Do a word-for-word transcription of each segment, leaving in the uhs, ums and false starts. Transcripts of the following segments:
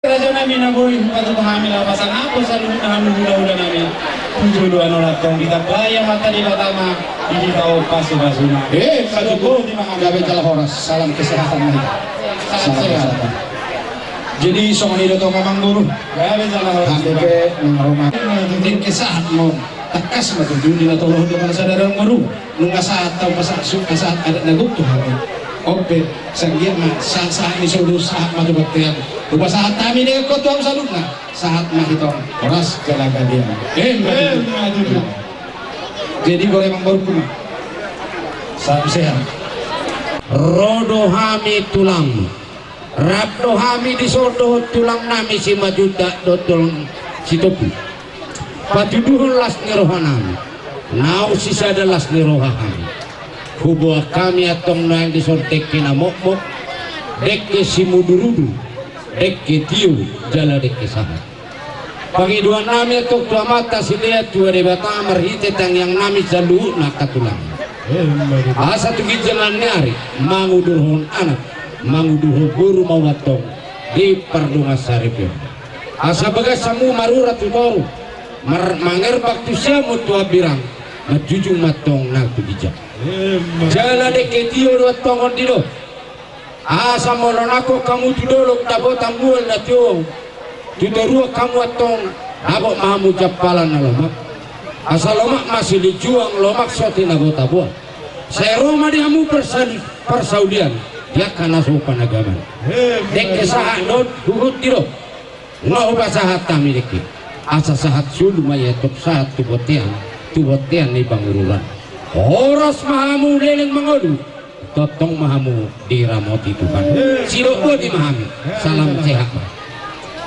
Raja nami na boi hupatupa hami laho pasangap saluhutna hamu hulahula nami. Tu joloan on antong ditambai Amanta Debata ma di hita on pasupasuna. Eh, patupa. Gabe jala horas, salam kesehatan ma hita. Salam sehat. Jadi songon i do tong amang boru. Gabe jala horas. Hami pe nang roma. Dengke sahat ma on. Tangkas ma tutu di na tolu on do masa dadang boru. Nunga sahat tau pasahat suka sahat adat na gok tu hami. On pe sanggiat ma sahat-sahat ni solu sahat ma tu bontean. Rupa sahat hami dengan kotu hami saluhutna. Sahat ma hita on horas jala gabe. Emma tutu. Jadi gore amang boru ma. Salam sehat. Ro do hami tulang. Rap do hami dison dohot tulang nami Simanjuntak dohot tulang Sitompul. Patuduhon las ni roha nami. Naung sisada las ni roha hami. Huboan hami antong nuaeng dison dengke na mokmok, dengke simudurudur, dengke tio, jala dengke sahat. Pangidoan nami antong tu Amanta Silea Tua Debata marhite tangiang nami saluhutna angka tulang. Asa tu ginjang ni ari mangudurhon anak, mangudurhon boru ma hamu antong di pardongan saripeon. Asa bagas hamu marurat tu toru, mar-, mangerbak tu siamun tu hambirang, manjujung ma antong nang tu ginjang. Jala dengke tio do antong on didok. Asa molo nangkok hamu tu dolok dapotan mual na tio, tu toruan hamu antong dapot ma hamu jampalan na lomak. Asa lomak ma silinjuang, lomak so tinabotaboan. Sai ro ma di hamu parsali-, parsaulian di angka na so panagaman. Dengke sahat do on huhut didok. Nga hupasahat hami dengke. Asa sahat solu ma i antong sahat tu bontean, tu bontean ni pangururan. Horas ma hamu leleng mangolu. Tongtong ma hamu diramoti Tuhan. Sidok boti ma hami. Salam sehat ma.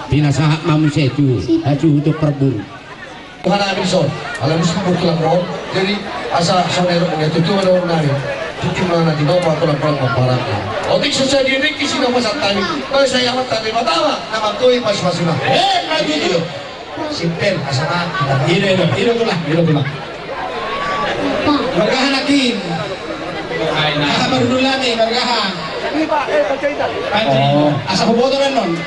Pinasahat ma muse tu hasuhuton parboru. Tuhan nami dison. Ala bisa pukul on. Jadi asa songon i do tutu ma dohonon nami. Tutu ma na di bapa tulang tulang mamparang. Otik sesuai diri kisi nama satani. Kau saya amat tadi matama nama koi pas masuna. Eh, maju dulu. Simpel, asa mati. Ida, ida, ida tulang, ida tulang. Marga aha nangkin? Aha baru dulu lagi, marga aha? Panji. Oh. Asa huboto annon.